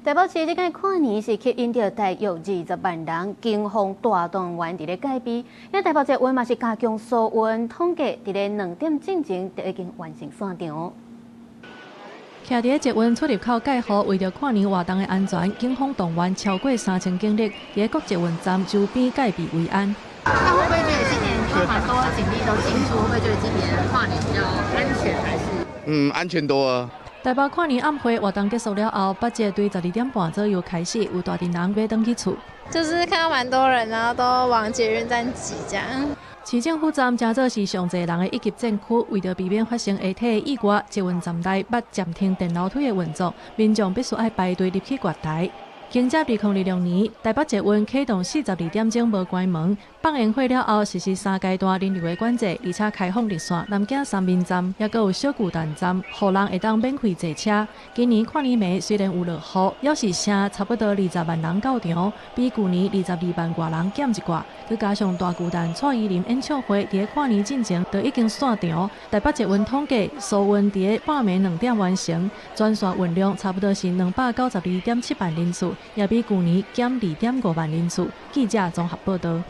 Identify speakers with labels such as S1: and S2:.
S1: 台北市這擺跨年是吸引著大約20萬人，警方大動員佇咧戒備。遐台北捷運嘛是加強疏運，統計佇咧2點進前就已經完成散場。
S2: 徛佇捷運出入口蓋雨，為著跨年活動的安全，警方動員超過3000警力，佇各捷運站周邊戒備維安。
S3: 那會不會覺得今年因為蠻多警力都進駐，會不會覺得今年跨年比較安全？還是？
S4: 嗯，安全多啊。
S2: 台北跨年暗會活動結束了後，北捷對12點半左右開始，有大陣人欲轉去厝。
S5: 就是看到蠻多人，然後都往捷運站擠，這樣。
S2: 市政府站誠做是上濟人的一級戰區，為著避免發生下體的意外，捷運站內捌暫停電樓梯的運作，民眾必須愛排隊入去月台。迎接2026年，台北捷運啟動42點鐘無關門，放煙火了後實施三階段人流的管制，而且開放綠線南京三民站，抑閣有小巨蛋站，予人會當免費坐車。今年跨年暝雖然有落雨，猶是剩差不多20萬人到場，比舊年22萬外人減一寡。閣加上大巨蛋蔡依林演唱會佇跨年進前就已經散場。台北捷運統計，疏運佇半暝2點完成，全線運量差不多是292.7萬人次，也比舊年減2.5萬人次。記者綜合報導。